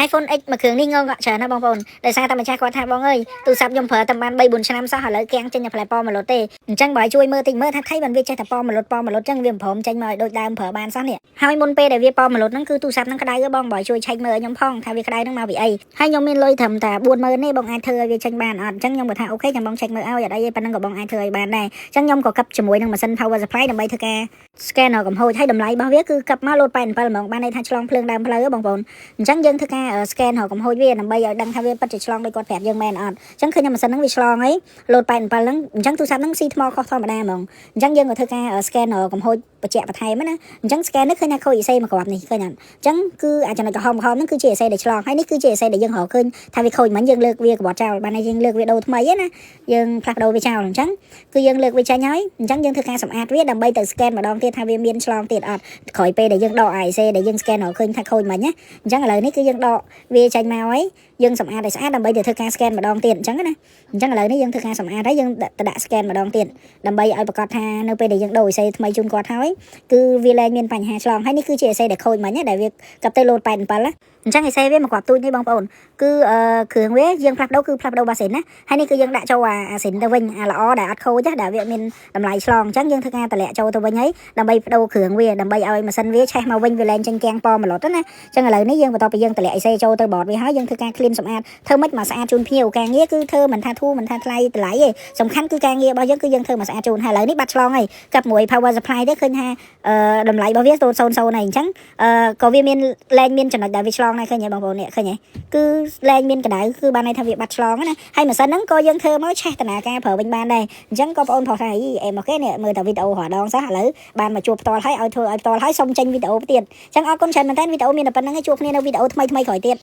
iPhone X មួយគ្រឿងនេះងងក់ច្រើនណាស់បងប្អូនដោយសារតែម្ចាស់គាត់ថាបងអើយទូរស័ព្ទខ្ញុំប្រើតែបាន3 4ឆ្នាំសោះឥឡូវគាំងចេញតែផ្លែប៉ម្លុតទេអញ្ចឹងបើឲ្យជួយមើលតិចមើលថាថៃបានវាចេះតែប៉ម្លុតប៉ម្លុតអញ្ចឹងវាមិនព្រមចេញមកឲ្យដូចដើមប្រើបានសោះនេះហើយមុនពេលដែលវាប៉ម្លុតហ្នឹងគឺទូរស័ព្ទហ្នឹងក្តៅហ៎បងបើឲ្យជួយឆែកមើលឲ្យខ្ញុំផងថាវាក្តៅហ្នឹងមកពីអីហើយខ្ញុំមានលុយត្រឹមតែ40000ទេបងអាចធ្វើឲ្យវាចេញបានអត់អញ្ចឹងខ្ញុំក៏ថា OK ចាំបងឆែកមើលឲ្យអត់អីទេប៉ុណ្ណឹងក៏បងអាចធ្វើឲ្យបានដែរអញ្ចឹងខ្ញុំក៏កឹបជាមួយនឹងម៉ាស៊ីន power supply ដើម្បីធ្វើការ scan កំហូចហើយតម្លៃរបស់វាគឺកឹបមកលោត87ហ្មងបានន័យថាឆ្លងភ្លើងដើមផ្លូវហ៎បងប្អូនអញ្ចឹងយើងធ្វើការ scan រកកំហូចវាដើម្បីឲ្យដឹងថាវាពិតជាឆ្លងដោយគាត់ប្រាប់យើងមែនអត់អញ្ចឹងឃើញថាម៉ាស៊ីនហ្នឹងវាឆ្លងហើយលោត87ហ្នឹងអញ្ចឹងទូរស័ព្ទហ្នឹងស៊ីថ្មខុសធម្មតាហ្មងអញ្ចឹងយើងក៏ធ្វើការ scan រកកំហូចបញ្ជាក់បន្ថែមណាអញ្ចឹង scan នេះឃើញថាខូច IC មួយគ្រាប់នេះឃើញអត់អញ្ចឹងគឺអាចចំណុចក្រហមក្រហមហ្នឹងគឺជា IC ដែលឆ្លងហើយនេះគឺជា IC ដែលយើងរកឃើញថាវាខូចមិញយើងលើកវាក្បត់ចោលបានតែយើងលើកវាដូរថ្មីណាយើងផ្លាស់ប្ដូរវាចោលអញ្ចឹងគឺយើងលើកវាចេញហើយអញ្ចឹងយើងធ្វើការសម្អាតវាដើម្បីទៅ scan ម្ដងទៀតថាវាមានឆ្លងទៀតអត់ក្រោយពេលដែលយើងដក IC ដែលយើង scan រកឃើញថាខូចមិញណាអញ្ចឹងឥឡូវនេះគឺយើងដកវាចេញមកហើយយើងសម្អាតឲ្យស្អាតដើម្បីទៅធ្វើការ scan ម្ដងទៀតអញ្ចឹងណាអញ្ចឹងឥឡូវនេះយើងធ្វើការសម្អាតហើយយើងទៅដាក់ scan ម្ដងទៀតដើម្បីឲ្យប្រកាសថានៅពេលដែលយើងដូរ IC ថ្មីជូនគាត់ហើយគឺវាលែងមានបញ្ហាឆ្លងហើយនេះគឺជា IC ដែលខូចមិញណាដែលវាកັບទៅលោត87ណាអញ្ចឹង IC វាមកគ្រាប់ទូចនេះបងប្អូនគឺអឺគ្រឿងវាយើងផ្លាស់ប្ដូរគឺផ្លាស់ប្ដូរបាស៊ីនណាហើយនេះគឺយើងដាក់ចូលអាស៊ីនទៅវិញអាល្អដែលអត់ខូចណាដែលវាមានតម្លៃឆ្លងអញ្ចឹងយើងធ្វើការតម្លាក់ចូលទៅវិញហើយដើម្បីប្ដូរគ្រឿងវាដើម្បីឲ្យម៉ាស៊ីនវាឆេះមកវិញវាលែងចេញគាំងប៉ម្លុតណាអញ្ចឹងឥឡូវនេះយើងបន្ទាប់ពីយើងតម្លាក់ IC ចូលទៅបតវាហើយយើងធ្វើការ clean សម្អាតធ្វើម៉េចមកស្អាតជូនភ្ញៀវការងារគឺធ្វើមិនថាធូរមិនថាថ្លៃតម្លៃទេសំខាន់គឺការងាររបស់យើងគឺយើងធ្វើមកស្អាតជូនហើយឥឡូវនេះបាត់ឆ្លងហើយកັບមួយ power supply ទេឃើញថាអឺតម្លៃរបស់វា0 0 0ហើយអញ្ចឹងអឺក៏វាមានលែងមានចំណុចដែលវាឆ្លងដែរឃើញទេបងប្អូននេះឃើញទេគឺលែងមានកម្ដៅគឺបានន័យថាវាបាត់ឆ្លងណាហើយម៉ាស៊ីនហ្នឹងក៏យើងធ្វើមកឆេះតនាការប្រើវិញបានដែរអញ្ចឹងក៏បងប្អូនប្រុសថាអីអេមកគេនេះមើលតែវីដេអូរាល់ដងសោះឥឡូវបានមកជួបផ្ទាល់ហើយឲ្យធ្វើឲ្យផ្ទាល់ហើយសុំចេញវីដេអូទៀតអញ្ចឹងអរគុណច្រើនមែនតើវីដេអូមានតែប៉ុណ្្នឹងឯងជួបគ្នានៅវីដេអូថ្មីៗក្រោយទៀត។